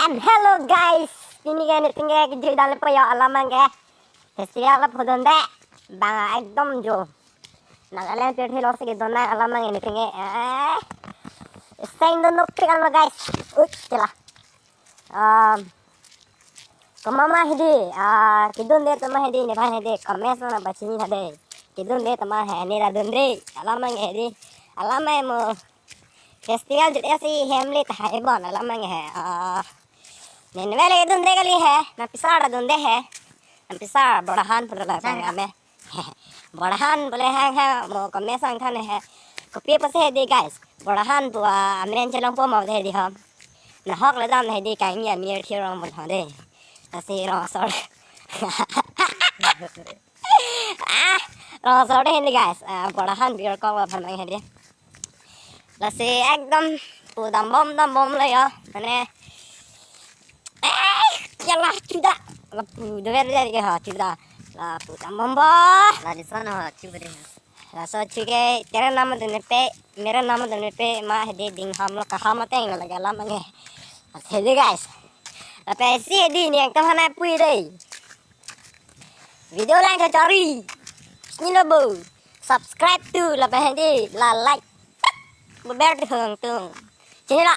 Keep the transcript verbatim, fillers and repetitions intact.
And hello guys, pini ke niting ke kejui dale po yo alam abang ke. Festival la phodun de, bang ekdom jo. Nagaland pirthe lo si kedon nang alam abang ke niting ke. Eh, seng don nok tik alo guys. Uch, kela. Um, komat ma hedi, ah, kedun de atum ma hedi, nephan hedi, comment lo na pachini tha de. Kedun de atum ma he, ne ra dun de, alam abang ke hedi. Alam abang ke mo. Festival jut esi hem le tahai bon alam abang ke he. Ah, ne ne le dun de kali he. Na pisa ra dun de he. Na pisa bor ahan pulo la bang ame. Bor ahan bole hang hang mo comment sang tha ne he. Kopi apotsi hedi guys. Bor ahan pu amen chelong po mo hedi ham. Nahok le dam hedi kangni amir thirong bon ho de. Lasi rong asor. Ah, rong asor de hedi guys. Ah, bor ahan beer kok aphan abang hedi. Lasi ekdom pu dambom dambom lo yo. Mane, eh, kela chuda. Lapu dover de ke ha chuda. Lapu dambom bo. La dison ho chu beri. Laso chu ke tere nam dun pe, mere nam dun pe ma hedi ding ham lo kaham ateng lo lagi alam abang ke. Hedi guys. Lapen si hedi ne ekdom hanai pui de. Video lang chachari. Sini lo bo. Subscribe to lapen hedi la like. Beber tu hong tung. Sini la.